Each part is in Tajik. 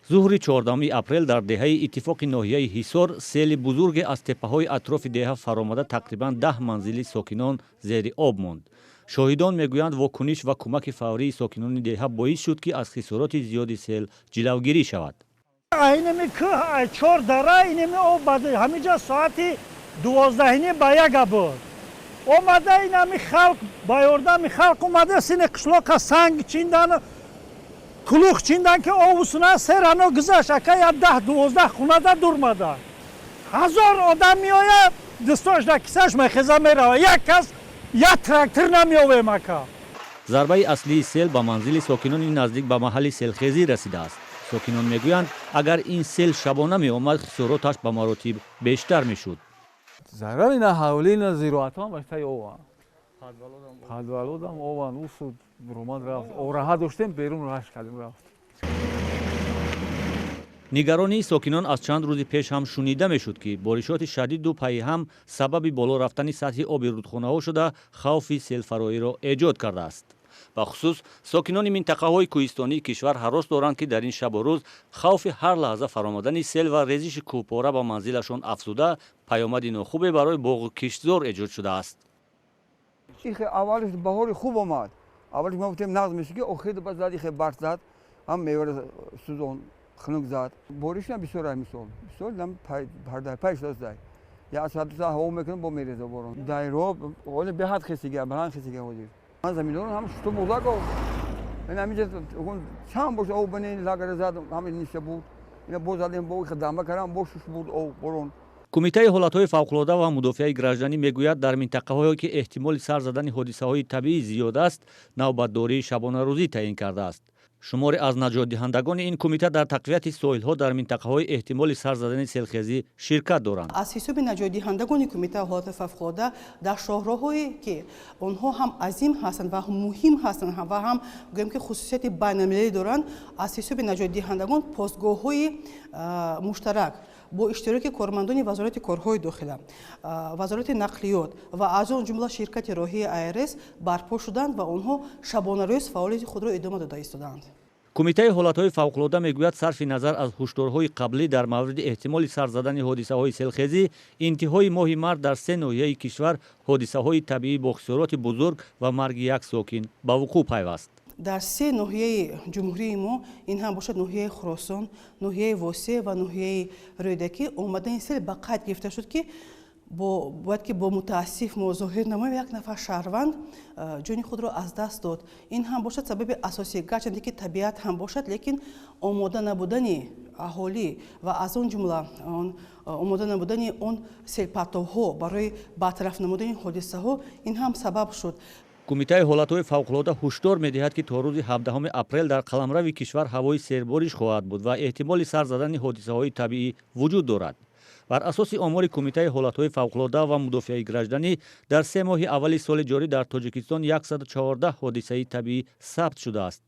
Зуҳри 14 апрел дар деҳаи Иттифоқи ноҳияи Ҳисор сели бузурге аз теппаҳои атрофи деҳа фаромада, тақрибан 10 манзили сокинон зери об монд. Шоҳидон мегӯянд, вокуниш ва кӯмаки фаврии сокинони деҳа боис шуд, ки аз хисороти зиёди сел ҷилавгирӣ шавад. Инами кӯҳ, чор дара, инами об ҳамиҷа соати 12-ним ба яга буд. Омада, инами халқ, ба ёрдами халқ омада, сини қишлоқа санг чиндан, кулух чиндан, ки обусуна серано гузашт. Ака, я 10-12 хунада дурмада. 1000 одам меояд, дастошда кисаш мехеза, мерава. Як кас, як трактор намеовем, ака. Зарбаи аслии сел ба манзили сокинони наздик ба маҳалли селхезӣ расидааст. Сокинон мегӯянд, агар ин сел шабона меомад, хисороташ ба маротиб бештар мешуд. Зарари на ҳавлӣ, на зироатҳо баштаи ованд, подвалодам ованд. Усуд ромад, рафт. Ораҳа доштем, берун раш кардем, рафт. Нигаронии сокинон аз чанд рӯзи пеш ҳам шунида мешуд, ки боришоти шадиду пайҳам сабаби боло рафтани сатҳи оби рудхонаҳо шуда, хавфи селфароиро эҷод кардааст. Бахусус сокинони минтақаҳои кӯҳистонии кишвар ҳарос доранд, ки дар ин шабу рӯз хавфи ҳар лаҳза фаромадани сел ва резиши кӯҳпора ба манзилашон афзуда, паёмади нохубе барои боғу киштзор эҷод шудааст. Аввалиш баҳори хуб омад. Аввалиш мо гуфтем, нағз меша, ки охир ба зад, ихе барф зад, ҳам мевара сӯзон, хунук зад. Боришам бисёр, мисол бисёр пай шудааст. Як соат, 2 соат ҳаво мекунам, бо мереза борон. Дайро оли беҳад хесига, баланд хесига. Ҳозир ман заминҳоро ҳам шусту бурдаго. Ин ҳаминҷа чанд боша об бани лагара зад, ҳами ниша буд. Ина боз задем, бо дамба кардам, бо шуш буд об, борон. Кумитаи ҳолатҳои фавқулода ва мудофиаи гражданӣ мегӯяд, дар минтақаҳое, ки эҳтимоли сар задани ҳодисаҳои табиӣ зиёд аст, навбатдории шабонарӯзӣ таъин кардааст. Шуморе аз наҷотдиҳандагони ин кумита дар тақвияти соҳилҳо дар минтақаҳои эҳтимоли сар задани селхезӣ ширкат доранд. Аз ҳисоби наҷотдиҳандагони кумитаи ҳолатҳои фавқулода дар шоҳроҳое, ки онҳо ҳам азим ҳастанд ва муҳим ҳастанд ва ҳам гӯем, ки хусусияти байналмилалӣ доранд, аз ҳисоби наҷотдиҳандагон постгоҳҳои муштарак бо иштироки кормандони Вазорати корҳои дохила, Вазорати нақлиёт ва аз он ҷумла ширкати роҳии АРС барпо шуданд ва онҳо шабонарӯз фаъолияти худро идома дода истодаанд. Кумитаи ҳолатҳои фавқулода мегӯяд, сарфи назар аз ҳушдорҳои қаблӣ дар мавриди эҳтимоли сар задани ҳодисаҳои селхезӣ, интиҳои моҳи март дар се ноҳияи кишвар ҳодисаҳои табиӣ бо хисороти бузург ва марги як сокин ба вуқӯъ пайваст. Дар се ноҳияи ҷумҳурии мо, ин ҳам бошад ноҳияи Хуросон, ноҳияи Восе ва ноҳияи Рӯдакӣ, омадани сел ба қайд гирифта шуд, ки бояд ки бо мутаассиф мо зоҳир намоем, як нафар шаҳрванд ҷони худро аз даст дод. Ин ҳам бошад сабаби асосӣ, гарчанде ки табиат ҳам бошад, лекин омода набудани аҳолӣ ва аз он ҷумла омода набудани он селпартовҳо барои бартараф намудани ҳодисаҳо, ин ҳам сабаб шуд. Кумитаи ҳолатҳои фавқулода ҳушдор медиҳад, ки то рӯзи 17 апрел дар қаламрави кишвар ҳавои сербориш хоҳад буд ва эҳтимоли сар задани ҳодисаҳои табиӣ вуҷуд дорад. Бар асоси омори Кумитаи ҳолатҳои фавқулода ва мудофиаи гражданӣ, дар 3 моҳи аввали соли ҷорӣ дар Тоҷикистон 114 ҳодисаи табиӣ сабт шудааст.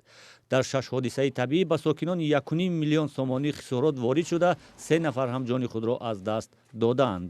Дар шаш ҳодисаи табиӣ ба сокинон 1,5 миллион сомонӣ хисорот ворид шуда, се нафар ҳам ҷони худро аз даст додаанд.